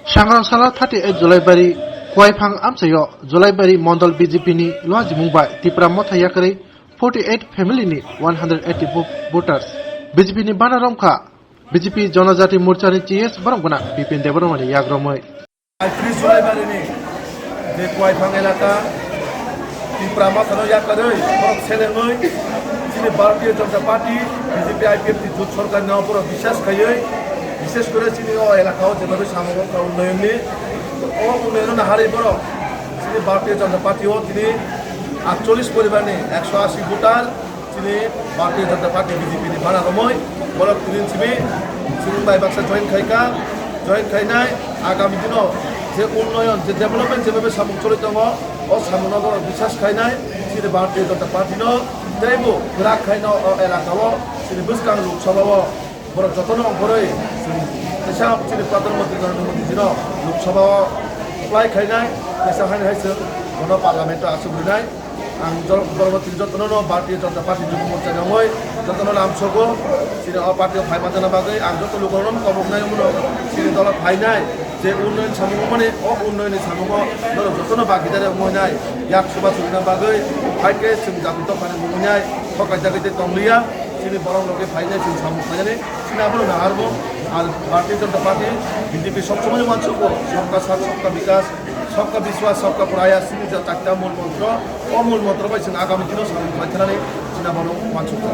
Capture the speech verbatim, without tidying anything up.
Sangrang sala thirty eight Julaibari Kuaiphang amchaio Julaibari Mondol B J P ni luajimung bai Tipra Motha yakarwi forty eight family ni one hundred eighty voters B J P ni bana romkha. B J P Jonojati Morcha ni G S borok gwnang Bipin Debbarma ni yagromwi. Tris Julaibari ni je Kuaiphang elaka Tipra Mothano yakarwi borok selengwi chini Bharatiya Janata Party, B J P, I P F T jut sorkar no borok biswas khaiwi, bishes kore chini o elaka o jebabe samung wngkha unnoyon ni, o unnoyon no naharwi borok chini Bharatiya Janata Party o tini aatcholish poribar ni ekso ashi voter chini Bharatiya Janata Party, B J P ni bana romwi borok tini simi chini bai baksa join khaikha, join khainai agami dino je unnoyon, je development jebabe samung choli tongo, o samungno borok biswas khainai, chini Bharatiya Janata Party no teibo kwrak khaino o elaka o chini bwskang Lok Sabha o borok jotono ongkhorwi chini teisa chini Pradhan Mantri Narendra Modi jino Lok Sabha o apply khainai, teisa haino hai chwng bono Parliament o achuk rinai. Ang jor-, borok tini jotono no Bharatiya Janata Party Yuva Morcha ni wngwi jotono lamsogo. Chini o party o phai manjana bagwi ang joto lukurokno koboknai wngmano chini dolo phainai je unnoyon samung wngmani, o unnoyonni samungo norok jotono bagidari wngwi nai yak suba churina bagwi hai khe chwng jati dophani mungwi nai thok kaijagwi tei tongliya. Chini borok loge phainai chwng samung khlainani chini abono naharbo. Ar Bharatiya Janata Party, B J P sobsomoi wansukgo, sabka saath, sabka bikas, sabka biswas, sabka prayas, chini je charta mul montro, o mul montro bai chwng agami dino samung khlai thanani chini abono wansukgo.